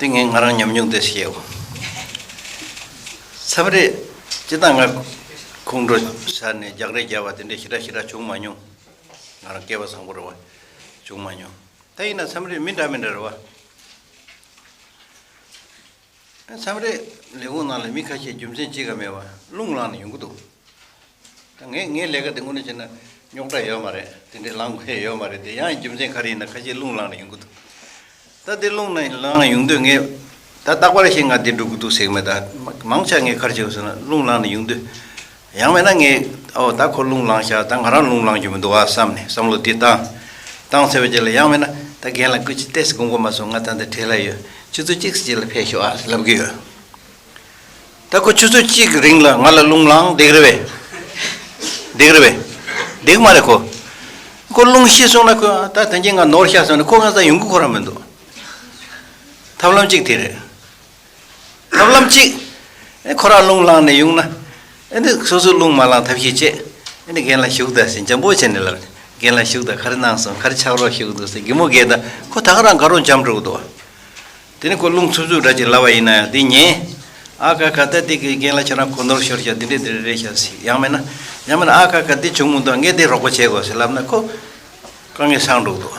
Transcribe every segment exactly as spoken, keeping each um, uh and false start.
དེ་ངས་ང་རང་ཉམས་མྱོང་དེ་བཤད་འོ། མཚམས་རེ་ཅི་ལྟར་ང་ཁོང་ཁྲོ་ཟ་ནས་རྒྱག་རེས་རྒྱག་པ་དེ་འདྲའི་ཞེ་དྲག་ཞེ་དྲག་བྱུང་མ་མྱོང་། ང་རང་སྐལ་བ་བཟང་པོ་རེད་བ། བྱུང་མ་མྱོང་། ད་ཡིན་ན་མཚམས་རེ་མི་འདྲ་མི་འདྲ་རེད་བ། མཚམས་རེ་ལས་ཁུངས་ནང་ལ་མི་ཁ་ཤས་རྒྱུ་མཚན་གཅིག་ཀ་མེད་པ་རླུང་ལངས་ནས་ཡོང་གི་འདུག་ད་ངས་ངའི་ལས་ཀ་དེ་དངོས་གནས་བྱས་ན་རྙོག་དྲ་ཡོད་མ་རེད། དེ་འདྲའི་ལངས་དགོས་ཡོད་མ་རེད། དེ་ཡང་རྒྱུ་མཚན་ག་རེ་ཡིན་ན་ཁ་ཤས་རླུང་ལངས་ནས་ཡོང་གི་འདུག་ད་དེ་རླུང་ནས་ལངས་ཡོང་དུས་ངས་ད་རྟག་པར་ཞིག་ང་འདི་འགྲོ་གི་འདུག་ཟེར་གི་མེད། ད་མང་ཆེ་ངས་ག་རེ་བྱས་ཟེར་ན་རླུང་ལངས་ནས་ཡོང་དུས། ཡང་མིན་ན་ངས་ཨོ་ད་ཁོ་རླུང་ལངས་ཤག་ད་ང་རང་རླུང་ལངས་རྒྱུ་མི་འདུག་ཨ་བསམ་ནས་བསམ་བློ་འདི་བཏང་། བཏང་ཚར་བའི་རྗེས་ལ་ཡང་མིན་ན་ད་རྒན་ལགས་སྐུ་མཁྱེན་ཏོག་ཙམ་དགོངས་པ་མ་ཚོམས། ང་ད་འདི་བྲེལ་ལ་ཡོད། ཆུ་ཚོད་གཅིག་ཙམ་རྗེས་ལ་ཕེབས་ཤོག་ཨ་ལབ་གི་ཡོད། ད་ཁོ་ཆུ་ཚོད་གཅིག་རིང་ལ་ང་ལ་རླུང་ལངས་བསྡད་ཀྱི་རེད་པས། བསྡད་ཀྱི་རེད་པས། བསྡད་ཀྱི་མ་རེད་ཁོ། ཁོ་རླུང་ཤི་སོང་ན་ཁོ་ད་ད་གིན་ང་ནོར་ཤག་སོང་ན་ཁོ་ང་ཚ་ཡོང་གི་ཁོ་རང་མི་འདུག་ཐབས་ལམ་གཅིག་དེ་རེད། ཐབས་ལམ་གཅིག་ཨེ་ཁོ་རང་རླུང་ལངས་ནས་ཡོང་ན། ཨེ་འདི་སོ་སོ་རླུང་མ་ལངས་ཐབས་ཤེས་བྱེད། ཨེ་འདི་རྒན་ལགས་བཞུགས་དང་ཟེར་འཇམ་པོ་བྱས་ནས་ལབ། རྒན་ལགས་བཞུགས་དང་ག་རེ་གནང་སོང་། ག་རེ་ཆགས་རོགས་ཞུ་གི་འདུག་ཟེར་གད་མོ་བགད་དང་ཁོ་ད་ག་རང་དགའ་རོགས་འཇམ་འགྲོ་གི་འདུག་དེ་ནི་ཁོ་རླུང་འཚུབ་འཚུབ་འདྲ་ཅིག་ལབ་པ་ཡིན་ན་ཡང་འདི་ཉན། ཨ་ཁ་ཁ་ད་འདི་གི་རྒན་ལགས་ཁྱེད་རང་གོ་ནོར་ཤོར་ཤག་འདི་འདྲས་འདི་འདྲས་རེད་ཤག་ཟེར། ཡང་མིན་ན་ཡང་མིན་ན་ཨ་ཁ་ཁ་འདི་བྱུང་མི་འདུག་ངས་འདི་རོགས་པ་བྱེད་དགོས་ཟེར་ལབ་ན་ཁོ་དཀའ་ངལ་སངས་འགྲོ་གི་འདུག་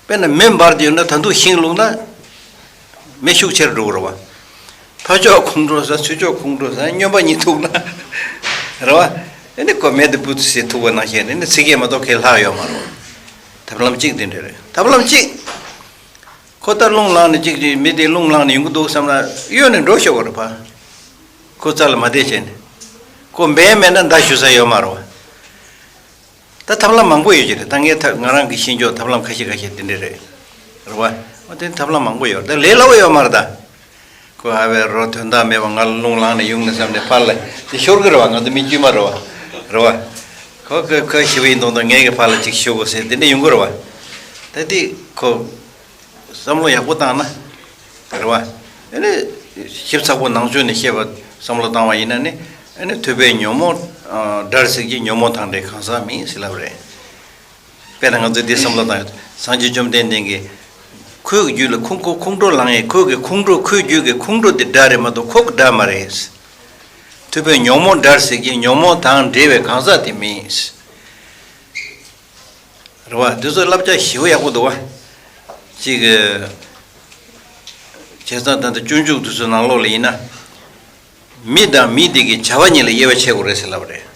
དཔེར་ན་མེ་འབར་དུས་ན་ད་དུང་ཤིང་བླུགས་ན་མེ་ཤུགས་ཆེར་འགྲོ་གི་རེད་བ། ཕར་ཕྱོགས་ཁོང་ཁྲོ་ཟ་ཚུར་ཕྱོགས་ཁོང་ཁྲོ་ཟ་སྨྱོན་པ་གཉིས་ཐུག་ན་རེད་བ། ཨེ་ནི་ཁོ་མེ་དེ་བུ་ཚུ་ཟེར་ཐུག་པ་ནང་བཞིན་རེད། ནི་ཚིག་གིས་མ་གཏོགས་ཁས་ལྷག་ཡོད་མ་རེད་བ། ཐབས་ལམ་གཅིག་དེ་འདྲ་རེད། ཐབས་ལམ་གཅིག་ཁོ་ལྟར་རླུང་ལངས་ནས་གཅིག་གཅིག་མི་དེ་རླུང་ལངས་ནས་ཡོང་གི་འདུག་བསམ་ན་གཡོལ་ནས་འགྲོ་ཤོག་གི་རེད་བ། ཁོ་རྩ་ལ་མ་བསྡད་བྱས་ནས། ཁོ་འབད་མེད་ན་མདའ་གཞུ་ས་ཡོད་མ་རེད་བ། ད་ཐབས་ལམ་མང་པོ་ཡོད་ཀྱི་རེད། ད་ངས་ཐ་ང་རང་གི་ཤེས་འཇོག་ཐབས་ལམ་ཁ་ཤས་ཁ་ཤས་དེ་འདྲས་རེད། རེད་བ། འོ་དེ་ཐབས་ལམ་མང་པོ་ཡོད་རེད། ད་ལས་སླ་པོ་ཡོད་མ་རེད་ད། ཁོ་ཨ་བའི་རོ་དོན་དག་མེད་པ་ང་ལ་རླུང་ལངས་ནས་ཡོང་ནས་བསམ་ནས་ཕར་ལ་དེ་ཤོར་གི་རེད་བ། ང་ཚོ་མི་དཀྱུས་མ་རེད་བ། རེད་བ། ཁོ་ཁོ་ཁོ་ཞི་བ་ཡིན་མདོག་མདོག་ངས་གི་ཕར་ལ་ཅིག་ཤོར་དགོས་ཟེར་དེ་འདྲས་ཡོང་གི་རེད་བ། ད་དེ་ཁོ། བསམ་བློ་ཡག་པོ་བཏང་ན། རེད་བ། ཨ་ནི། ཞིབ་ཚགས་པོ་ནང་ཆོས་ནས་བཤད་པ་བསམ་བློ་བཏང་བ་ཡིན་ན་ནི། ཨ་ནི་ཐུབ་པས་ཉོན་མོངས་དགྲར་ཟེར་གྱི། ཉོན་མོངས་དང་འདྲེས་གང་ཟག་མིན་ཟེར་ལབ་རེད། དཔེར་ན་ང་ཚོས་འདི་བསམ་བློ་བཏང་ཡོད། སངས་རྒྱས་བཅོམ་ལྡན་འདས་ཀྱིས། ཁོའི་རྒྱུད་ལ་ཁོང་ཁོ་ཁོང་ཁྲོ་ལངས་ཡས་ཁོའི་གི་ཁོང་ཁྲོ་ཁོའི་རྒྱུད་ཀྱི་ཁོང་ཁྲོ་དེ་དགྲ་རེད་མ་གཏོགས་ཁོ་གི་དགྲ་མ་རེད། ཐུབ་པས་ཉོན་མོངས་དགྲར་ཟེར་གྱི། ཉོན་མོངས་དང་འདྲེས་པའི་གང་ཟག་དེ་མིན། རེད་བ། འདི་ཚོ་བསླབ་བྱ་ཞེ་པོ་ཡག་པོ་འདུག་བ། གཅིག་གི། བྱས་ཙང་ད་ལྟ་སྤྱོད་འཇུག་འདི་ཚོའི་ནང་ལོགས་ལ་ཡིན་ན། མི་དང་མི་དེ་གི་བྱ་བ་གཉིས་ལ་དབྱེ་བ་ཕྱེ་དགོས་རེད་ཟེར་ལབ་པ་རེད།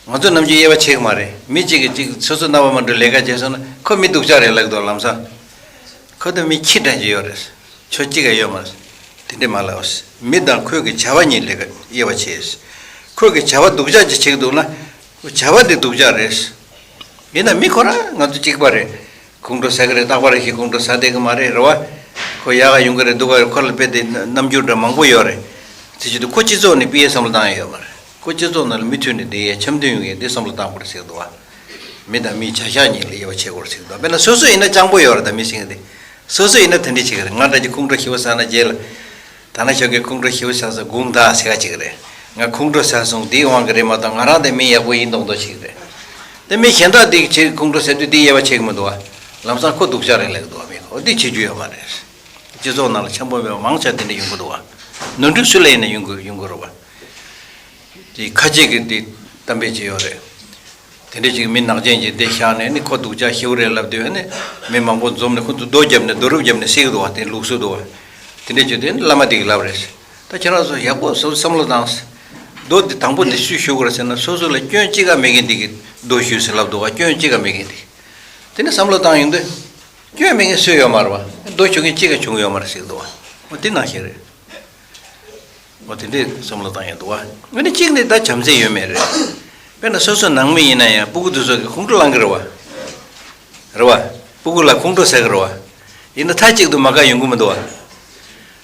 ང་ཚོ་ནམ་རྒྱུན་དབྱེ་བ་ཕྱེ་གི་མ་རེད། མི་གཅིག་གིས་གཅིག་སོ་སོ་རྣ་བ་མ་འགྲོ་ལས་ཀ་བྱས་སོང་ན་ཁོ་མི་སྡུག་ཅག་རེད་ལབ་འདུག་ལམ་སང་། ཁོ་དང་མི་ཁྱི་འདྲ་ཅིག་ཡོད་རེད། ཆོ་གཅིག་ག་ཡོད་མ་རེད། དེ་འདྲས་མ་ལབ། མི་དང་ཁོའི་གི་བྱ་བ་གཉིས་ལ་དབྱེ་བ་ཕྱེ། ཁོའི་གི་བྱ་བ་སྡུག་ཅག་ཅིག་བྱེད་ཀྱི་འདུག་ན། བྱ་བ་དེ་སྡུག་ཅག་རེད། ཡིན་ན་མི་ཁོ་རང་ང་ཚོ་གཅིག་པ་རེད། ཁོང་ཁྲོ་ཟ་གི་རེད། རྟག་པར་ཞིག་ཁོང་ཁྲོ་ཟ་བསྡད་གི་མ་རེད། རེད་བ། ཁོ་ཡག་ག་ཡོང་གི་རེད། སྡུག་ག་ཁོ་ལ་དཔེ་དེ་རྣམ་འགྱུར་འདྲ་མང་པོ་ཡོད་རེད། དེ་བྱེད་དུས་ཁོ་སྤྱི་ཚོགས་ནས་ཕུད་ཡས་བསམ་བློ་བཏང་ཡས་ཡོད་མ་རེད། ཁོ་སྤྱི་ཚོགས་ནང་ལ་མུ་མཐུད་ནས་བསྡད་ཡས་འཆམ་མཐུན་ཡོང་ཡས་འདི་བསམ་བློ་བཏང་དགོས་རེད་ཟེར་གི་འདུག་བ། མི་དང་མིའི་བྱ་གཞག་གཉིས་ལ་དབྱེ་བ་ཕྱེ་དགོས་རེད་ཟེར་གི་འདུག་དཔེར་ན་སོ་སོ་ཡིན་ན་སྤྱང་པོ་ཡོད་རེད། ད་མི་ཤེས་གི་དེ། སོ་སོ་ཡིན་ན་དེ་འདྲས་བྱེད་གི་རེད། ང་འདྲ་ཅིག་ཁོང་ཁྲོ་ཞེ་པོ་ཟ་ན་རྗེས་ལ། ད་ནང་ཞོགས་ཀས་ཁོང་ཁྲོ་ཞེ་པོ་ཟ་ས་དགོངས་དག་ཟེར་ག་ཅིག་རེད། ང་ཁོང་ཁྲོ་ཟ་སོང་། དེའི་དབང་གིས་རེད་མ་གཏོགས་ང་རང་དེ་མི་ཡག་པོ་ཡིན་མདོག་མདོག་བྱེད་གི་རེད། དེ་མི་གཞན་དག་དེ་བྱེད་ཁོང་ཁྲོ་ཟ་དུས་དེ་དབྱེ་བ་ཕྱེ་གི་མི་འདུག་བ། ལམ་སང་ཁོ་སྡུག་ཅག་རེད་ལབ་གི་འདུག་བ། མི་ཁོ་དེ་བྱེད་རྒྱུ་ཡོད་མ་རེད། སྤྱི་ཚོགས་ནང་ལ་འཆམ་པོ་མེད་པ་མང་ཆེ་དེ་འདྲ་ཡོང་གི་འདུག་བ། ནོར་འཁྲུལ་སུ་ལ་ཡིན་ན་ཡོང་གི་ཡོང་གི་རེད་བ། དེ་ཁ་ལྕེ་གི་དེ་གཏམ་དཔེ་ཅིག་ཡོད་རེད། དེ་འདྲ་ཅིག་མི་ནག་ཅན་ཅིག་དེ་བཞག་ནས་ནི་ཁོ་སྡུག་ཅག་ཞེ་པོ་རེད་ལབ་དུས་ནི་མི་མང་པོ་འཛོམས་ནས་ཁོ་ཚོ་རྡོ་བརྒྱབ་ནས་རྡོ་རུབ་བརྒྱབ་ནས་བསད་ཀྱི་འདུག་བ། དེ་ལུགས་སྲོལ་འདུག་བ། དེ་འདྲ་ཅིག་དེ་ནི་བླ་མ་དེ་གིས་ལབ་རེད། ད་ཁྱེད་རང་ཚོ་ཡག་པོ་བསམ་བསམ་བློ་བཏང་། རྡོ་དེ་དང་པོ་དེ་སུས་གཞུ་དགོས་རེད་ཟེར་ན་སོ་སོ་ལ་སྐྱོན་གཅིག་ཀ་མེད་མཁན་དེ་གིས་རྡོ་གཞུས་ཟེར་ལབ་འདུག་བ། སྐྱོན་གཅིག་ཀ་མེད་མཁན་དེ། དེ་ནི་བསམ་བློ་བཏང་ཡོང་དུས། སྐྱོན་མེད་མཁན་སུ་ཡོད་མ་རེད་བ། རྡོ་གཞུ་མཁན་གཅིག་ཀ་བྱུང་ཡོད་མ་རེད་ཟེར་གྱི་འདུག་བ། འོ་དེ་ནང་བཞིན་རེད། འོ་དེ་འདྲའི་བསམ་བློ་བཏང་ཡོང་འདུག་བ། འོ་ནི་གཅིག་ནི་ད་བྱམས་བརྩེ་ཡོད་མེད་རེད། དཔེར་ན་སོ་སོ་ནང་མི་ཡིན་ན་ཡང་སྤུ་གུ་དེ་ཚོ་གིས་ཁོང་ཁྲོ་ལངས་ཀྱི་རེད་བ། རེད་བ། སྤུ་གུ་ལ་ཁོང་ཁྲོ་ཟ་གི་རེད་བ། ཡིན་ན་མཐའ་གཅིག་ཏུ་མ་དགའ་ཡོང་གི་མི་འདུག་བ།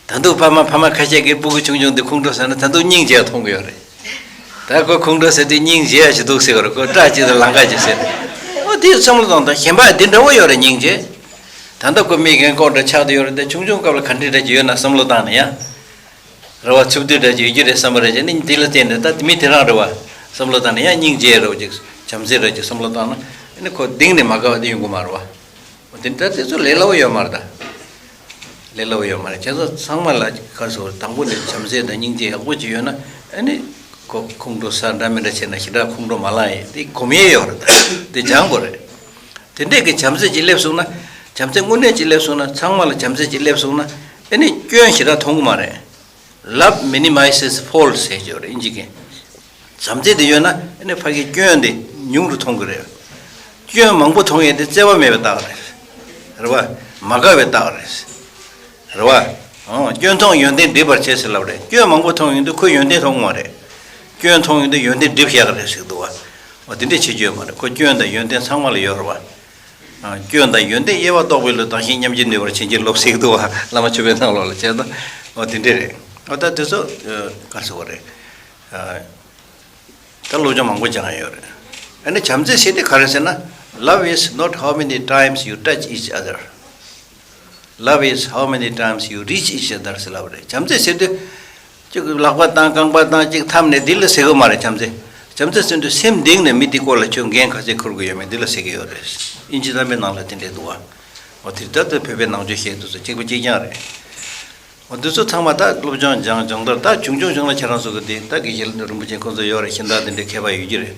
ད་དུང་ཕ་མ་ཕ་མ་ཁ་ཤས་ཀྱིས་སྤུ་གུ་ཆུང་ཆུང་དེ་ཁོང་ཁྲོ་ཟ་ན་ད་དུང་སྙིང་རྗེ་བ་མཐོང་གི་ཡོད་རེད། ད་ཁོ་ཁོང་ཁྲོ་ཟ་དུས་སྙིང་རྗེ་བ་ཞིག་འདུག་ཟེར་གི་རེད། ཁོ་སྐྲ་གཅིག་དང་ལང་ཀ་གཅིག་ཟེར། འོ་དེ་བསམ་བློ་བཏང་དང་གཞན་པ་དེ་འདྲ་བོ་ཡོད་རེད་སྙིང་རྗེ། ད་ལྟ་ཁོ་མི་རྒན་ལྐོག་འདྲ་ཆགས་བསྡད་ཡོད་རེད། དེ་ཆུང་ཆུང་སྐབས་ལ་ག་འདྲ་འདྲ་ཅིག་ཡོད་ན་བསམ་བློ་བཏང་ནས་ཡང་། རེ་བ་ཚུབ་སྡུད་འདྲ་ཅིག་ཡོད་རྒྱུ་རེད་བསམ་པ་རེད། ཅེ་ནི་དེ་ལ་བརྟེན་ནས་ད་མི་དེ་རང་རེད་བ། བསམ་བློ་བཏང་ནས་ཡང་སྙིང་རྗེ་རེ་བ་ཅིག་བྱམས་བརྩེ་འདྲ་ཅིག་བསམ་བློ་བཏང་ན་ཨ་ནི་ཁོ་གདེང་ནས་མ་དགའ་བ་དེ་ཡོང་གི་མ་རེད་བ། དེ་ད་དེ་ཚོ་ལས་སླ་བོ་ཡོད་མ་རེད་ད། ལས་སླ་བོ་ཡོད་མ་རེད། ཁྱེད་ཚོ་ཚང་མ་ལ་ག་རེ་ཟེར་དགོས་རེད། དང་པོ་ནས་བྱམས་བརྩེ་དང་སྙིང་རྗེ་ཡག་པོ་ཅིག་ཡོད་ན། ཨ་ནི་ཁོ་ཁོང་ཁྲོ་ཟ་འདྲ་མི་འདྲ་བྱས་ན་ཞེ་དྲག་ཁོང་ཁྲོ་མ་ལངས་ཡས་དེ་སྒོམ་ཡས་ཡོད་རེད་ད། དེ་སྦྱང་དགོས་རེད། དེ་འདྲས་ཀྱི་བྱམས་བརྩེ་ཅིག་སླེབས་སོང་ན། བྱམས་བརྩེ་དངོས་གནས་ཅིག་སླེབས་སོང་ན། ཚང་མ་ལ་བྱམས་བརྩེ་ཅིག་སླེབས་སོང་ན། ཨ་ནི་སྐྱོན་ཞེ་དྲག་མཐོང་གི་མ་རེད། Love minimizes faults ཟེར་གྱི་ཡོད་རེད་ཨིན་ཇི་སྐད། བྱམས་བརྩེ་དེ་ཡོད་ན་ཨ་ནི་ཕ་གིའི་སྐྱོན་དེ་ཉུང་རུ་མཐོང་གི་རེད། སྐྱོན་མང་པོ་མཐོང་ཡས་དེ་བརྩེ་བ་མེད་པའི་རྟགས་རེད། རེད་བ། མ་དགའ་བའི་རྟགས་རེད། རེད་བ། ཨང་། སྐྱོན་མཐོང་ཡོན་ཏན་སྒྲིབ་པར་བྱེད་ཟེར་ལབ་རེད། སྐྱོན་མང་པོ་མཐོང་ཡོང་དུས་ཁོས་ཡོན་ཏན་མཐོང་གི་མ་རེད། སྐྱོན་མཐོང་ཡོང་དུས་ཡོན་ཏན་སྒྲིབ་བཞག་གི་རེད་ཟེར་གི་འདུག་བ། འོ་དེ་འདྲས་བྱེད་རྒྱུ་ཡོད་མ་རེད། ཁོ་སྐྱོན་དང་ཡོན་ཏན་ཚང་མ་ལ་ཡོད་རེད་བ། ཨ། སྐྱོན་དང་ཡོན་ཏན་དབྱེ་བ་རྟོགས་པའི་བློས་བདག་གཞན་མཉམ་བརྗེར་ནུས་པར་བྱིན་གྱིས་རློབས་ཟེར་གི་འདུག་བ། བླ་མ་མཆོད་པའི་གནང་ལོག་ལ་བྱས་ན། འོ་དེ་འདྲས་རེད། འོ་ད་དེ་ཚོ་ག་རེ་ཟེར་དགོས་རེད། ཨ། ད་སློབ་སྦྱོང་མང་པོ་སྦྱང་ཡ་ཡོད་རེད། ཨ་ནི་བྱམས་བརྩེ་ཟེར་དེ་ག་རེ་ཟེར་ན། Love is not how many times you touch each other. Love is how many times you reach each other ཟེར་ལབ་རེད། བྱམས་བརྩེ་ཟེར་དུས། གཅིག་ལག་པ་བཏང་། རྐང་པ་བཏང་། གཅིག་འཐམས་ནས་འདི་ལ་ཟེར་གི་མ་རེད་བྱམས་བརྩེ། བྱམས་བརྩེ་ཟེར་དུས་སེམས་གཏིང་ནས་མི་དེ་སྐོར་ལ་ཁྱོད་འགན་ག་ཚད་འཁུར་གི་ཡོད་མེད་འདི་ལ་ཟེར་གི་ཡོད་རེད། ཨིན་ཇི་གཏམ་དཔེའི་ནང་ལ་དེ་འདྲས་འདུག་བ། འོ་དེ་ལྟར་དུ་བོད་པའི་ནང་ཆོས་བཤད་དུས་སུ་གཅིག་པ་གཅིག་རྐྱང་རེད། འོ་འདི་ཚོ་ཚང་མ་ད་སློབ་སྦྱོང་སྦྱང་སྦྱོང་དར་ད་བྱུང་བྱུང་བྱུང་ལ་ཁྱེད་རང་ཚོ་གི་དེ་ད་དགེ་བཤེས་རིན་པོ་ཆེ་ཁོང་ཚོ་ཡོད་རེད། གཞན་དག་དེ་འདྲའི་མཁས་པ་ཡོད་ཀྱི་རེད།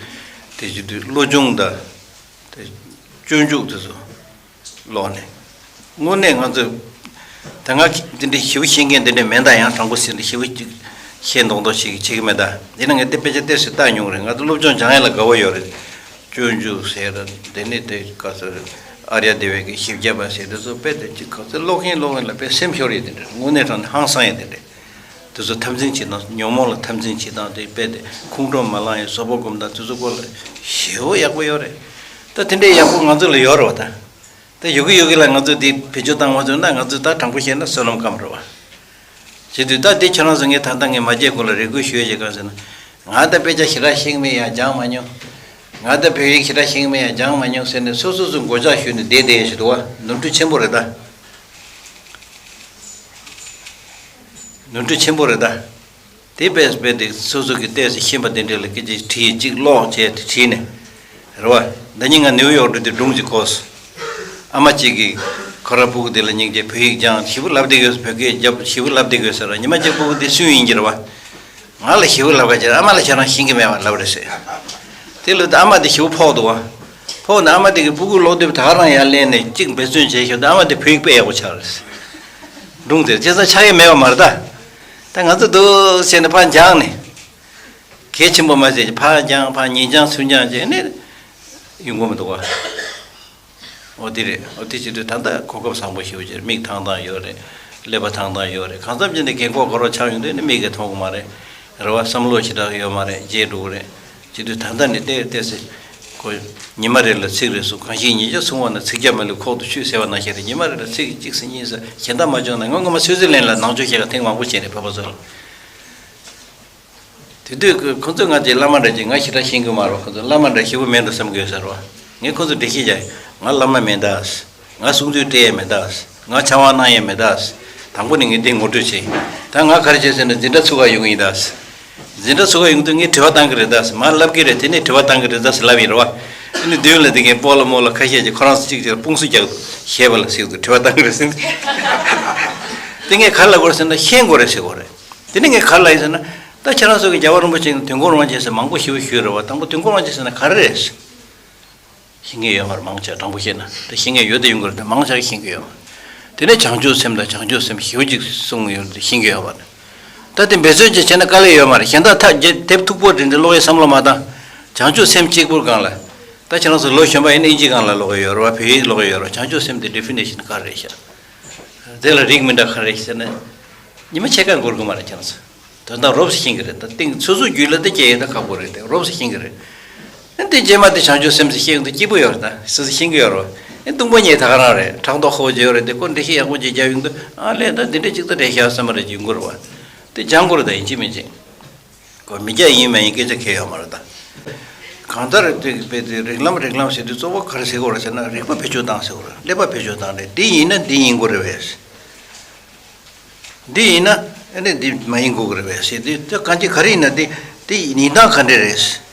དེ་བྱེད་དུས་བློ་སྦྱོང་དང་། དེ་སྤྱོད་འཇུག་དེ་ཚོ་ཀློག་ནས། དངོས་གནས་ང་ཚོ་ད་ང་འདི་འདྲའི་ཞེ་པོ་ཤེས་མཁན་འདི་འདྲ་མེད་ད། ཡང་དྲང་པོ་ཟེར་ན་ཞེ་པོ་ཅིག་ཤེས་མདོག་མདོག་ཞིག་བྱེད་ཀྱི་མེད་ད། ཡིན་ན་ངས་དེ་དཔེ་ཆ་ཏོག་ཙམ་བལྟ་མྱོང་རེད། ང་ཚོ་སློབ་སྦྱོང་སྦྱང་ཡ་ལ་དགའ་བོ་ཡོད་རེད། སྤྱོད་འཇུག་ཟེར། དེ་ནས་དེ་ག་ཚོད་རེད། ཨཱརྱ་དེ་བའི་གི་བཞི་བརྒྱ་པ་ཟེར། དེ་ཚོ་དཔེ་དེ་ཅིག་ག་ཚོད་ཀློག་གིན་ཀློག་གིན་ལ་དཔེ་སེམས་ཤོར་ཡས་དེ་འདྲ། དངོས་གནས་དྲང་གནས་ཧང་སང་ཡས་དེ་འདྲ། དེ་ཚོ་འཐབ་འཛིང་བྱེད་སྟངས། ཉོན་མོངས་ལ་འཐབ་འཛིང་བྱེད་སྟངས་དེ་དཔེ་དེ་ཁོང་ཁྲོ་མ་ལངས་ཡས་བཟོད་པ་སྒོམ་སྟངས་དེ་ཚོ་སྐོར་ལ་ཞེ་པོ་ཡག་པོ་ཡོད་རེད། ད་དེ་འདྲའི་ཡག་པོ་ང་ཚོ་ལ་ཡོད་རེད་བ་ད། ད་ཡོད་གི་ཡོད་གི་ལ་ང་ཚོས་དེ་བེད་སྤྱོད་བཏང་མ་ཐུབ་ན་ང་ཚོས་ད་དྲང་པོ་བཤད་ན་བསོད་ནམས་སྐམ་རེད་བ། བྱེད་དུས་ད་དེ་ཁྱེད་རང་ཚོ་ངས་ད་ལྟ་ངས་མ་བརྗེད་གོང་ལ་རེ་སྐུལ་ཞུ་ཡས་ཀྱི་གང་ཟེར་ན། ང་ད་དཔེ་ཆ་ཞེ་དྲག་ཤེས་ཀྱི་མེད་ཡ་སྦྱང་མ་མྱོང་། ང་ད་བོད་ཡིག་ཞེ་དྲག་ཤེས་ཀྱི་མེད་ཡ་སྦྱང་མ་མྱོང་ཟེར་ནས་སོ་སོ་སོ་མགོ་ལྕག་གཞུས་ནས་བསྡད་བསྡད་ཡས་ཞིག་འདུག་བ། ནོར་འཁྲུལ་ཆེན་པོ་རེད་ད། ནོར་འཁྲུལ་ཆེན་པོ་རེད་ད། དེ་དཔེ་དཔེ་དེ་སོ་སོ་གི་ལྟས་སུ་ཤེས་པ་དེ་འདྲས་ལ་སྐད་ཆ་དྲིས། གཅིག་ཀློག་བྱས་ཏེ་བྲིས་ནས། རེད་བ། ཟླ་ཉིན་ང་ནིའུ་ཡོག་འགྲོ་དུས་སྒྲུང་གཅིག་གོ་སོང་། ཨ་མ་གཅིག་གིས་ཁོ་རང་སྤུ་གུ་དེ་ལ་སྙིང་རྗེ། བོད་ཡིག་སྦྱངས། ཞེ་པོ་ལབ་བསྡད་ཡོད། བོད་སྐད་རྒྱབ་ཞེ་པོ་ལབ་བསྡད་ཡོད་ཟེར་བ། ཉི་མ་གཅིག་སྤུ་གུ་དེ་སུན་ཡིན་གྱི་རེད་བ། ང་ལ་ཞེ་པོ་ལབ་ག་ཅེར་ཨ་མ་ལ་ཁྱེད་རང་ཤེས་ཀྱི་མེད་པ་ལབ་རེད་ཟེར། དེ་ལ་ཨ་མ་དེ་ཞེ་པོ་ཕོག་འདུག་བ། ཕོག་ནས་ཨ་མ་དེ་གིས་སྤུ་གུ་ཀློག་དུས་ད་ག་རང་ཡར་ལེན་ནས་གཅིག་འབད་བརྩོན་བྱས་ཤོག་དེ་ཨ་མ་དེ་བོད་ཡིག་དཔེ་ཡག་པོ་ཆགས་རེད་ཟེར། སྒྲུང་དེར་བྱས་ཙང་ཆགས་ཀྱི་མེད་པ་མ་རེད་ད། ད་ང་ཚོ་འདུག་བྱས་ནས་ཕར་སྦྱངས་ནས། གལ་ཆེན་པོ་མ་ཟད་ཕར་སྦྱངས། ཕར་ཉིན་སྦྱངས་ཚུར་སྦྱངས་བྱས་ནས་ཡོང་གི་མི་འདུག་བ། འོ་དེ་རེད། འོ་དེ་བྱེད་དུས་ད་ལྟ་གོ་སྐབས་བཟང་པོ་ཞེ་པོ་ཅིག་རེད། མིག་ཐང་ཐང་ཡོད་རེད། ཀླད་པ་ཐང་ཐང་ཡོད་རེད། གང་འཚམ་ཅིག་ནས་རྒན་གོག་ག་རོ་ཆགས་ཡོང་དུས་ནི་མིག་གིས་མཐོང་གི་མ་རེད། རེད་བ། བསམ་བློ་ཞེ་དྲག་ཡོད་མ་རེད། བརྗེད་འགྲོ་གི་རེད། བྱེད་དུས་ད་ལྟ་ནས་བལྟས་བལྟས་སེ། ཁོ་ཉི་མ་རེ་ལ་ཚིག་རེ་གསུང་། གང་ཞིག་ཉིས་བརྒྱ་གསུང་བ་ན་ཚིག་བརྒྱ་མ་ལུས་ཁོག་ཏུ་ཆུད་ཟེར་བ་ནང་བཞིན་རེད། ཉི་མ་རེ་ལ་ཚིག་གཅིག་ཟེར་གཉིས་ཟེར་གཞན་དག་མ་བྱུང་ན། ང་ངོ་མ་སུའི་ཙི་ལན་ལ་ནང་ཆོས་བཤད་ག་ཐེངས་མང་པོ་བྱས་རེད། བོད་པ་ཚོ་ལ། དེ་དུས་ཁོ་ཁོ་ཚོས་ང་དེ་བླ་མ་འདྲ་ཅིག་ང་ཞེ་དྲག་ཤེས་ཀྱི་མ་རེད། ཁོ་ཚོས་བླ་མ་འདྲ་ཞེ་པོ་མེད་འགྲོ་བསམ་གྱི་ཡོད་ས་རེད་བ། ངས་ཁོ་ཚོ་འགྲེལ་བཤད་རྒྱག་ང་བླ་མ་མེད་ད། ང་གསུང་ཚུལ་སྤྲད་ཡས་མེད་ད། ང་ཕྱག་དབང་གནང་ཡས་མེད་ད། དང་པོ་ནས་ངས་འདི་ངོ་སྤྲོད་བྱས། ད་ང་ག་རེ་བྱས་ཟེར་ན་འཛིན་གྲྭ་ཚུགས་ག་ཡོང་གི་ཡིན་ད། འཛིན་གྲྭ་ཚུགས་ག་ཡོང་དུས་ངས་དྲི་བ་བཏང་གི་རེད་ད། མར་ལབ་ཀྱི་རེད། དེ་ནས་དྲི་བ་བཏང་གི་རེད་ད་ཟེར་ལབ་ཡིན་རེད་བ། དེ་ནས་མདུན་ལ་དེ་གའི་སྤོ་ལོ་མོ་ལོ་ཁ་ཤས་ཀྱིས་ཁོ་རང་ཚོ་གཅིག་གཅིག་ལ་དཔུང་སུ་རྒྱག་འདུག་བཤད་པ་ལ་ཟེར་འདུག་དྲི་བ་བཏང་གི་རེད་ཟེར་འདུག་དེ་ངས་ག་རེ་ལབ་དགོས་རེད་ཟེར་ན་ཤེས་དགོས་རེད་ཟེར་དགོས་རེད། དེ་ནས་ངས་ག་རེ་ལབ་ཡིན་ཟེར་ན། ད་ཁྱེད་རང་ཚོ་གིས་རྒྱལ་བ་རིན་པོ་ཆེ་ནས་དུས་འཁོར་དབང་ཆེན་ཟེར་མང་པོ་ཞེ་པོ་ཞུས་རེད་བ། དང་པོ་དུས་འཁོར་དབང་ཆེན་ཟེར་ན་ག་རེ་རེད། ཤེས་མཁན་ཡོད་མ་རེད། མང་ཆེ་དྲང་པོ་བཤད་ན་དེ་ཤེས་མཁན་ཡོད་དེ་ཡོང་གི་རེད་དེ། མང་ཆེ་ཤེས་མཁན་ཡོད་མ་རེད། དེ་ནས་བྱང་ཆུབ་སེམས་དང་། བྱང་ཆུབ་སེམས་ཞེ་པོ་ཅིག་གསུངས་ཡོད་དེ་ཤེས་མཁན་ཡོད་མ་རེད། ད་དེ་འབད་བརྩོན་ཅིག་བྱས་ན་དཀའ་ལས་ཡོད་མ་རེད། གཞན་དག་ཐག་བཅད་དེབ་མཐུག་པོ་འདྲ་འདྲ་ཀློག་ཡས་བསམ་བློ་མ་བཏང་། བྱང་ཆུབ་སེམས་གཅིག་པུར་སྒང་ལ། ད་ཁྱེད་རང་ཚོ་ལོ་གཞོན་པ་ཡིན་ན་ཨིན་ཇི་སྒང་ལ་ཀློག་གི་ཡོད་རེད་བ། བོད་ཡིག་ཀློག་གི་ཡོད་རེད་བ། བྱང་ཆུབ་སེམས་དེ་ཌི་ཕི་ནེ་ཤན་ག་རེ་རེད་ཤག་དེ་ལ་རིགས་མི་འདྲ་ག་རེ་རེད་ཟེར་ན། ཉི་མ་ཕྱེད་ཀ་འགོར་གི་མ་རེད་ཁྱེད་རང་ཚོ། དོན་དག་རོབ་ཙམ་ཤེས་ཀྱི་རེད། ད་ཏིང་སོ་སོའི་རྒྱུད་ལ་དེ་སྐྱེ་ཡས་ད་ཁག་པོ་རེད་དེ། རོབ་ཙམ་ཤེས་ཀྱི་རེད། ཨ་དེ་རྗེས་མ་དེ་བྱང་ཆུབ་སེམས་ཟེར་ཤེས་ཡོང་དུས་སྐྱིད་པོ་ཡོད་རེད་ད། སོ་སོ་ཤེས་ཀྱི་ཡོད་རེད་བ། ཨ་སྟོང་པ་ཉིད་ད་ག་རང་རེད། ཕྲག་དོག་ཁ་པོ་ཅིག་ཡོད་རེད་དེ། ཁོ་འགྲེལ་བཤད་ཡག་པོ་ཅིག་རྒྱབ་ཡོང་དུས་ཨ་ལས་ད་འདི་འདྲ་ཅིག་ད་རེད་ཤག་བསམ་པ་རེ་ཅིག་ཡོང་གི་རེད་བ། དེ་སྦྱང་དགོས་རེད་ད། ཡིན་གཅིག་མིན་གཅིག་ཁོ་མི་སྐྱ་ཡིན་མ་ཡིན་སྐད་ཆ་གང་ཡང་ཡོད་མ་རེད་ད། གང་ལྟར་དེ་དཔེ་དེ་རིགས་ལམ་རིགས་ལམ་ཟེར་དུས་གཙོ་བོ་ག་རེ་ཟེར་དགོས་རེད་ཟེར་ན། རིག་པ་བེད་སྤྱོད་བཏང་ཟེར་དགོས་རེད། ཀླད་པ་བེད་སྤྱོད་བཏང་རེད། འདི་ཡིན་ན་འདི་ཡིན་དགོས་རེད་བས། འདི་ཡིན་ན་ཨ་ནི་འདི་མ་ཡིན་དགོས་ཀྱི་རེད་པས་ཟེར་དུས། ད་གང་ཅི་ག་རེ་ཡིན་ན་འདི་འདི་ཡིན་སྟངས་ག་འདྲ་རེད།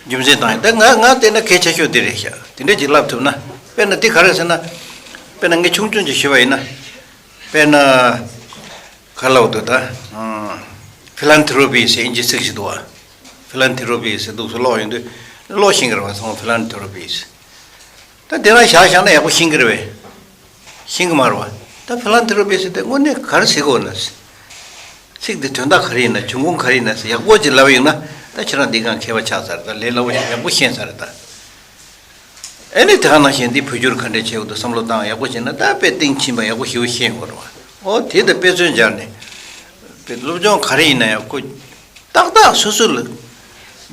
རྒྱུ་མཚན་དང་ད་ང་ང་བལྟས་ན་གལ་ཆེ་ཤོས་འདི་རེད་ཤག་དེ་འདྲ་ཅིག་ལབ་ཐུབ་ན། དཔེར་ན་འདི་ག་རེ་ཟེར་ན། དཔེར་ན་ངས་ཆུང་ཆུང་ཅིག་ཞུས་པ་ཡིན་ན། དཔེར་ན། ག་ལབ་འདུག་ད། ཕི་ལན་ཐི་རོ་པི་ཟེར་ཨིན་ཇི་ཚིག་ཞིག་འདུག་བ། ཕི་ལན་ཐི་རོ་པི་ཟེར་འདུག་སུ་ཀློག་ཡོང་དུས། ཀློག་ཤེས་ཀྱི་རེད་བ་ཚང་མ་ཕི་ལན་ཐི་རོ་པི་ཟེར། ད་དེ་རང་བཞག་བཞག་ན་ཡག་པོ་ཤེས་ཀྱི་རེད་བས། ཤེས་ཀྱི་མ་རེད་བ། ད་ཕི་ལན་ཐི་རོ་པི་ཟེར་དེ་དངོས་གནས་ག་རེ་ཟེར་གྱི་ཡོད་ན། ཚིག་འདི་དོན་དག་ག་རེ་ཡིན་ན་འབྱུང་ཁུངས་ག་རེ་ཡིན་ན་ཟེར་ཡག་པོ་ཅིག་ལབ་ཡོང་ན། ད་ཁྱེད་རང་འདི་གང་མཁས་པ་ཆགས་ཚར། ད་ལས་སླ་པོ་ཞིག་ཡག་པོ་ཤེས་ཚར་ད། ཨེ་ནི་དེ་ག་ནང་བཞིན་འདི་བོད་བསྒྱུར་ག་འདྲས་བྱེད་དགོས་འདུག་བསམ་བློ་བཏང་ཡག་པོ་བྱས་ན་ད་དཔེ་གཏིང་ཕྱིན་པ་ཡག་པོ་ཞེ་པོ་ཤེས་ཡོང་གི་རེད་བ། ཨོ་དེ་ད་དཔེ་མཚོན་སྦྱར་ནས། དཔེ་སློབ་སྦྱོང་ག་རེ་ཡིན་ན་ཡང་ཁོ། ཏག་ཏག་སོ་སོ་ལ།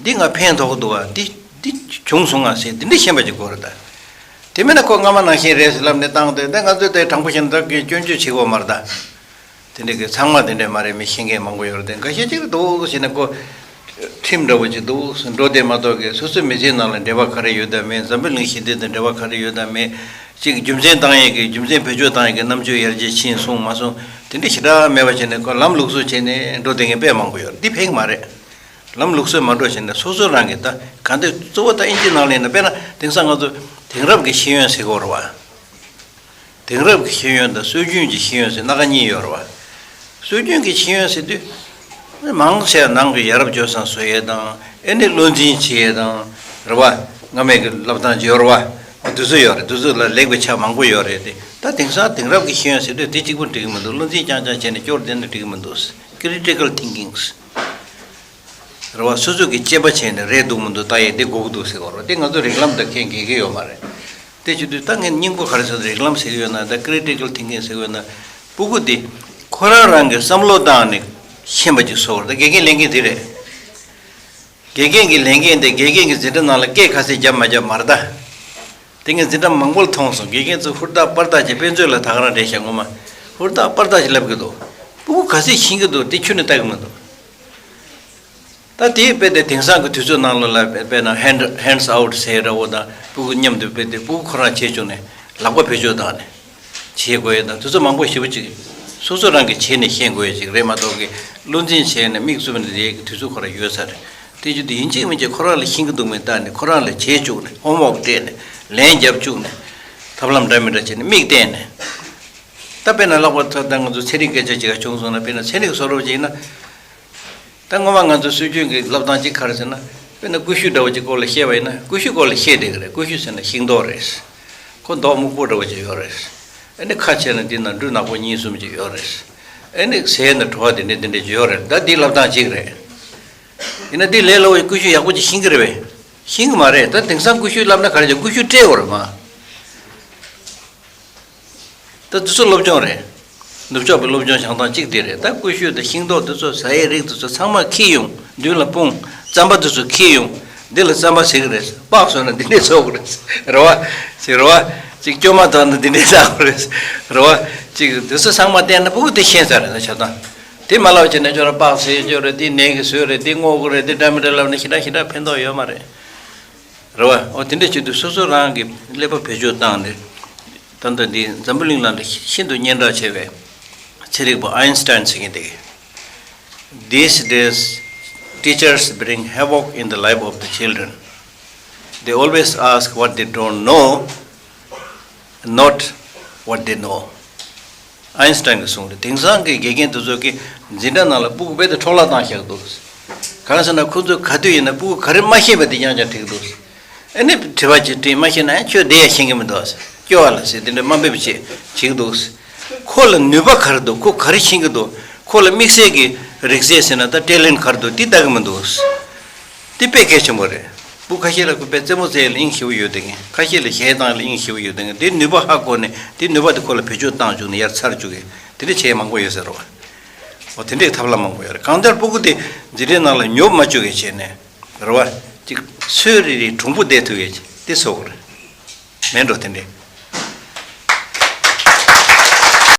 འདི་ང་ཕན་ཐོགས་འདུག་བ། འདི་འདི་བྱུང་སོང་ང་ཟེར་འདི་འདྲ་ཤེས་པ་ཅིག་དགོས་རེད་ད། དེ་མིན་ན་ཁོ་སྔ་མ་ནང་བཞིན་རེད་ཟེར་ལབ་ནས་བཏང་སྟེ་ད་ང་ཚོས་དེ་དྲང་པོ་བཤད་ན་ད་གི་སྐྱོན་བརྗོད་བྱེད་དགོས་མ་རེད་ད། དེ་འདྲ་གི་ཚང་མ་དེ་འདྲ་མ་རེད། མི་ཤེས་མཁན་མང་པོ་ཡོད་རེད་དེ། འགའ་ཤས་ཅིག་འདུག་ཟེར་ན་ཁོ། ཁྲིམས་འདྲ་བོ་ཅིག་འདུག་འགྲོ་བསྡད་མ་གཏོགས་གི་སོ་སོའི་མི་ཚེའི་ནང་ལ་འབྲེལ་བ་ག་རེ་ཡོད་དམ་མེད། འཛམ་བུ་གླིང་ཞི་བདེ་དང་འབྲེལ་བ་ག་རེ་ཡོད་དམ་མེད། གཅིག་རྒྱུ་མཚན་བཏང་ཡས་ཀྱི་རྒྱུ་མཚན་བེད་སྤྱོད་བཏང་ཡས་ཀྱི་རྣམ་དཔྱོད་ཡར་རྒྱས་ཕྱིན་སོང་མ་སོང་དེ་འདྲ་ཞེ་དྲག་མེད་པ་བྱས་ནས་ཁོ་ལམ་ལུགས་སྲོལ་བྱས་ནས་འགྲོ་བསྡད་མཁན་དཔེ་མང་པོ་ཡོད་རེད། འདི་ཕན་གྱི་མ་རེད། ལམ་ལུགས་སྲོལ་མ་འགྲོ་བྱས་ནས་སོ་སོ་རང་གིས་ད་ག་འདི་གཙོ་བོ་ད་ཨིན་ཇི་ནང་ལ་ཡིན་ན་དཔེར་ན་དེང་སང་ང་ཚོ་དེང་རབས་ཀྱི་ཤེས་ཡོན་ཟེར་གྱི་ཡོད་རེད་བ། དེང་རབས་ཀྱི་ཤེས་ཡོན་དང་སྲོལ་རྒྱུན་གྱི་ཤེས་ཡོན་ཟེར་སྣ་ཁ་གཉིས་ཡོད་རེད་བ། སྲོལ་རྒྱུན་གྱི་ཤེས་ཡོན་ཟེར་དུས། མང་ཆེ་བ་ནང་གི་ཡ་རབས་སྤྱོད་བཟང་བཟོ་ཡས་དང་ཨེ་ནི་བློ་འཛིན་བྱེད་ཡས་དང་། རེད་བ། སྔ་མའི་གི་བསླབ་སྟངས་ཅིག་ཡོད་རེད་བ། འདི་ཚོ་ཡོད་རེད། འདི་ཚོ་ལ་ལེགས་པའི་ཆ་མང་པོ་ཡོད་རེད་དེ། ད་དེང་སང་དེང་རབས་ཀྱི་ཤེས་ཡོན་ཟེར་དུས་དེ་གཅིག་པུ་འགྲིག་གི་མི་འདུག་བློ་འཛིན་རྐྱང་རྐྱང་བྱས་ནས་སྐྱོར་བསྡད་ན་འགྲིག་གི་མི་འདུག Critical thinking རེད་བ། སོ་སོ་གི་དཔྱད་པ་བྱས་ནས་རེད་འདུག་མི་འདུག་ལྟ་ཡས་དེ་དགོས་ཀྱི་འདུག་ཟེར་བ་རེད། དེ་ང་ཚོ་རིགས་ལམ་དང་ཁས་འགལ་གྱི་ཡོད་མ་རེད། དེ་བྱེད་དུས་ད་ངས་སྙིང་པོ་ག་རེ་ཟེར་རིགས་ལམ་ཟེར་གྱི་ཡོད་ན་ད་Critical thinking ཟེར་གྱི་ཡོད་ན། སྤུ་གུ་དེ་ཁོ་རང་རང་གི་བསམ་བློ་བཏང་ནས་ཤེས་པ་ཅིག་བཟོ་བ་རེད། ད་དགེ་རྒན་ལས་འགན་དེ་རེད། དགེ་རྒན་གྱི་ལས་འགན་དེ་དགེ་རྒན་གྱི་འཛིན་གྲྭ་ནང་ལ་སྐད་ཁ་ཤས་བརྒྱབ་མ་བརྒྱབ་མ་རེད་ད། དེ་ངས་འཛིན་གྲྭ་མང་པོ་ལ་མཐོང་སོང་། དགེ་རྒན་ཚོ་ཧུར་ཐག་པར་ཐག་བྱས། དཔེ་མཛོད་ལ་ད་ག་རང་བསྡད་ཤག་ངོ་མ། ཧུར་ཐག་པར་ཐག་བྱས་ལབ་ཀྱི་འདུག་སྤུ་གུ་ག་ཚོད་ཤེས་ཀྱི་འདུག་དེ་ཁྱོན་ནས་ལྟ་གི་མི་འདུག་ད་དེའི་དཔེ་དེ་དེང་སང་གི་དུས་ཚོད་ནང་ལོགས་ལ་དཔེར་ན་Hand- Hands out ཟེར་འདྲ་བོ་དང་སྤུ་གུ་མཉམ་དུ་དཔེ་དེ་སྤུ་གུ་ཁོ་རང་བྱེད་བཅུག་ནས་ལག་པ་བེད་སྤྱོད་བཏང་ནས་བྱེད་དགོས་ཡས་དང་དུས་ཚོད་མང་པོ་ཞེ་པོ་ཅིག་སོ་སོ་རང་གིས་བྱས་ནས་ཤེས་དགོས་ཡས་ཅིག་རེད་མ་གཏོགས་ཀྱི་བློ་འཛིན་བྱས་ནས་མིག་བཙུམ་ནས་བསྡད་ཡས་ཀྱི་དུས་ཚོད་ཁོ་རང་ཡོད་ས་རེད། དེ་བྱེད་དུས་ཡིན་གཅིག་མིན་གཅིག་ཁོ་རང་ལ་ཤེས་ཀྱི་འདུག་མིན་བལྟས་ནས་ཁོ་རང་ལ་བྱེད་བཅུག་ནས་ཧོམ་ཝོག་སྤྲད་ནས་ལན་རྒྱབ་བཅུག་ནས་ཐབས་ལམ་འདྲ་མི་འདྲ་བྱས་ནས་མིག་བསྟན་ནས། ད་དཔེར་ན་ལྷག་པར་དུ་ད་ང་ཚོ་ཚན་རིག་སྐད་ཆ་ཅིག་ག་བྱུང་སོང་ན། དཔེར་ན་ཚན་རིག་བཟོ་འདྲ་བོ་ཅིག་ཡིན་ན། ད་སྔོན་མ་ང་ཚོ་སྲོལ་རྒྱུན་གྱི་བསླབ་སྟངས་གཅིག་ག་རེ་ཟེར་ན། དཔེར་ན་ཀུ་ཤུ་འདྲ་བོ་ཅིག་སྐོར་ལ་བཤད་པ་ཡིན་ན་ཀུ་ཤུ་སྐོར་ལ་བཤད་བསྡད་ཀྱི་རེད། ཀུ་ཤུ་ཟེར་ན་ཤིང་ཏོག་རེད། ཁོ་མདོག་སྨུག་པོ་འདྲ་བོ་ཅིག་ཡོད་རེད། ཨ་ནི་ཁ་ཕྱེ་ན་འདི་ན་འབྲུ་ནག་པོ་གཉིས་གསུམ་ཅིག་ཡོད་རེད། ཨ་ནི་ཟས་ན་བྲོ་བ་དེ་འདྲ་དེ་འདྲ་ཅིག་ཡོད་རེད། ད་འདི་བསླབ་སྟངས་གཅིག་རེད། ཡིན་ན་འདི་ལས་སླ་བོ་ཀུ་ཤུ་ཡག་པོ་ཅིག་ཤེས་ཀྱི་རེད་པས། ཤེས་ཀྱི་མ་རེད། ད་དེང་སང་ཀུ་ཤུ་བསླབ་ན་ག་རེ་བྱ། ཀུ་ཤུ་སྤྲད་དགོས་རེད་མ། ད་འདི་ཚོ་སློབ་སྦྱོང་རེད། ནུབ་ཕྱོགས་པའི་སློབ་སྦྱོང་བྱེད་སྟངས་གཅིག་དེ་རེད། ད་ཀུ་ཤུ་དང་ཤིང་ཏོག་འདི་ཚོ་ཟ་ཡའི་རིགས་འདི་ཚོ་ཚང་མ་འཁྱེར་ཡོང་། མདུན་ལ་སྤུངས། རྩམ་པ་འདི་ཚོ་འཁྱེར་ཡོང་། འདི་ལ་རྩམ་པ་ཟེར་གི་རེད། སྤགས་བཟོས་ན་འདི་འདྲས་བཟོ་དགོས་རེད། རེད་བ། ཅིག་རེད་བ། ཅིག་སྐྱོ་མ་བཏང་ན་འདི་འདྲས་བཟོ་དགོས་རེད། རེད་བ། ཅིག་འདི་ཚོ་ཚང་མ་བསྟན་ན་སྤུ་གུ་དེ་ཤེས་ཚར་རེད། ད་ཆ་ཚང་དེ་མ་ལབ་བྱས་ན་ཁྱོད་རང་སྤགས་ཟེར་ཁྱོད་རེད། འདི་ནས་གི་བཟོས་རེད། འདི་སྔོ་གི་རེད། འདི་འདྲ་མི་འདྲ་ལབ་ན་ཞེ་དྲག་ཞེ་དྲག་ཕན་ཐོགས་ཡོད་མ་རེད། རེད་བ། འོ་དེ་འདྲ་བྱེད་དུས་སོ་སོ་རང་གི་ཀླད་པ་བེད་སྤྱོད་བཏང་ནས། ད་ལྟ་འདི་འཛམ་བུ་གླིང་ནང་ལ་ཤིན་ཏུ་སྙན་གྲགས་ཆེ་བའི་ཚན་རིག་པ་ཨའིན་སི་ཏཱིན་ཟེར་མཁན་དེ། These days, teachers bring havoc in the life of the children. They always ask what they don't know, not what they know. ཨའིན་སི་ཏཱིན་གྱིས་གསུངས་རེད། དེང་སང་གི་དགེ་རྒན་དེ་ཚོ་གིས་འཛིན་གྲྭ་ནང་ལ་སྤུ་གུ་རྦད་དེ་འཕྲོ་བརླག་བཏང་བཞག་འདུག་གང་ཟེར་ན་ཁོ་ཚོས་ག་དུས་ཡིན་ན་སྤུ་གུ་ག་རེ་མ་ཤེས་པ་དེ་རྐྱང་རྐྱང་དྲི་གི་འདུག་ཨ་ནི་དྲི་བ་ཅིག་དྲིས་མ་ཤེས་ན་ཡང་ཁྱོད་དེ་ཡང་ཤེས་ཀྱི་མི་འདུག་སྐྱོ་བ་ལ་ཟེར་དེ་འདྲ་དམའ་འབེབས་བྱེད་བྱེད་ཀྱི་འདུག་ཁོ་ལ་ནུས་པ་ག་རེ་འདུག་ཁོ་ག་རེ་ཤེས་ཀྱི་འདུག་ཁོ་ལ་དམིགས་བསལ་གྱི་རིག་རྩལ་ཟེར་ན་ད་ཊེ་ལེན་ག་རེ་འདུག་དེ་ལྟ་གི་མི་འདུག་དེ་དཔེ་གལ་ཆེན་པོ་རེད། སྤུ་ཁ་ཤས་ལ་ཁོ་དཔེ་རྩེད་མོ་རྩེ་ཡ་ལ་དབྱིངས་ཞེ་པོ་ཡོད་དེ་གན། ཁ་ཤས་ལ་གཞས་བཏང་ཡ་ལ་དབྱིངས་ཞེ་པོ་ཡོད་དེ་གན། དེ་ནུས་པ་ཧ་གོ་ནས་དེ་ནུས་པ་དེ་ཁོ་ལ་བེད་སྤྱོད་བཏང་བཅུག་ནས་ཡར་ཚར་བཅུག་གི་དེ་འདྲ་བྱེད་ཡ་མང་པོ་ཡོད་ཟེར་རོ། འོ་དེ་འདྲའི་ཐབས་ལམ་མང་པོ་ཡོད་རེད། གང་ལྟར་སྤུ་གུ་དེ་འཛིན་གྲྭའི་ནང་ལ་ཉོབ་མ་བཅུག་གི་བྱས་ནས་རེད་བ། ཅིག་སོས་རེ་རེ་གྲུང་པོ་བསྡད་ཐུབ་ཡ་ཅིག་དེ་བཟོ་དགོས་རེད། མེད་འགྲོ་དེ་འདྲའི།